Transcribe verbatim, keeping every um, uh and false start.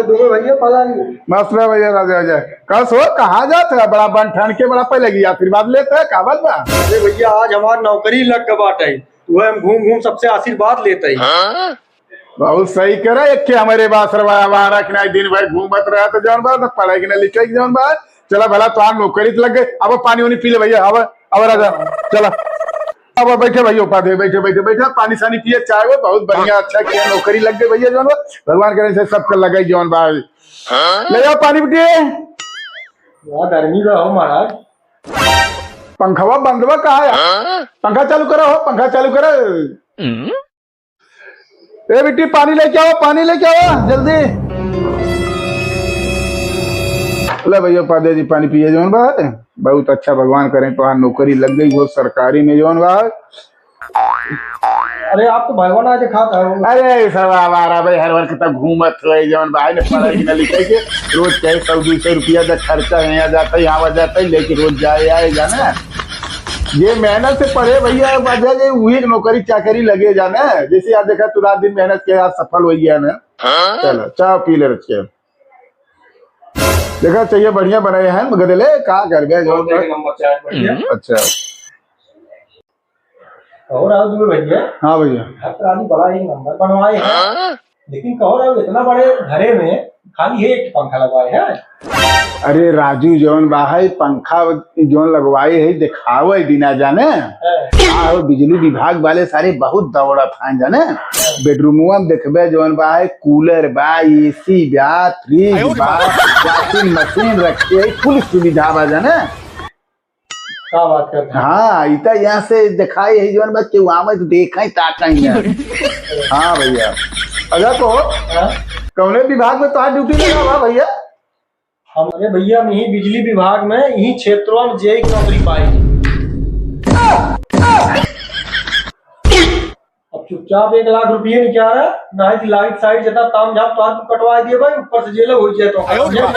दुबे भैया, पलानी। मस्त रहे भैया, राजा, राजा। कस हो, कहाँ जात है? बड़ा बन ठन के बड़ा पहले की आशीर्वाद लेत है, का बात बा? अरे भैया, आज हमार नौकरी लग गवा बाटे, वह हम घूम घूम सबसे आशीर्वाद लेते हैं। बहुत सही करे, एक के हमारे बासरवा आवारा कि नहीं, दिन भर घूमत रहा तो जौन बा, तो पढ़े कि नहीं लिखे कि जौन बा। चला भला, तो नौकरी तो लग गई। अब पानी उनी पी ले भैया, अब, अब राजा, चला। अब बैठे भैया, उपाध्याय, बैठे, बैठे, बैठे, पानी सानी पिए, चाय हो, बहुत बढ़िया, अच्छा किया, नौकरी लग गई भैया, जौन बा, भगवान करे से सबके लगे, जौन बा। ले जाओ पानी बिटिए। बहुत गर्मी बा हो महाराज। पंखवा बंद बा, कहाँ है? पंखा चालू करो हो, पंखा चालू करो। ए बिट्टी, पानी लेके आओ, पानी लेके आओ जल्दी। ले भैया, उपाध्याय जी, पानी पिए जौन बा। बहुत अच्छा, भगवान करें तोहार नौकरी लग गई, वो सरकारी में जौन बा। अरे, आप तो भगवान आज खात है। अरे, सब आवारा भाई, हर वक्त तक घूमत हुए जौन बा, ने पढ़ाई न लिखे के, रोज कहे सौ दो सौ रुपया तक खर्चा है, यहाँ जाता है, यहाँ जाता है, लेके रोज जाए आए जाना। ये मेहनत से पढ़े भैया, वजह ये वही नौकरी चाकरी लगे जाना। जैसे आज देखा, तू रात दिन मेहनत के आज सफल हो गया ना। चलो, चाय पी ले रच के। देखा, चाहिए बढ़िया बनाए हैं, गदले का कर गए जो। एक नंबर चाय बढ़िया। अच्छा। कहो राव दुबे भैया। हाँ भैया। घर पर आदमी बड़ा एक नंबर बनवाए हैं। लेकिन कहो राव, इतना बड़े घरे में खाली है एक पंखा लगवाए हैं। अरे राजू, जौन बा है पंखा जौन लगवाए है, दिखावे बिना जाने। हाँ। का हो, बिजली विभाग वाले सारे बहुत दौड़त हैं जाने। बेडरूमवा में देखबे जौन बा है, कूलर बा, एसी बा, फ्रिज बा, वॉशिंग मशीन रखे है, कुल सुविधा बा जाने। का बात करते हैं? हाँ, ई त यहाँ से दिखाई है जौन बा, केहू आवे तो देखे, ताके यहाँ। हाँ भैया। अच्छा तो हाँ? कौने विभाग में तोहार ड्यूटी लगा बा भैया? हम, अरे भैया, हम यही बिजली विभाग में, यही क्षेत्रों में जेई की नौकरी पाई। अब चुपचाप एक लाख रुपये निकाल रहा, ना है कि लाइट साइट जितना ताम झाम तार को कटवा दिए भाई, ऊपर से जेल हो जाए तो। आयो रे बाप।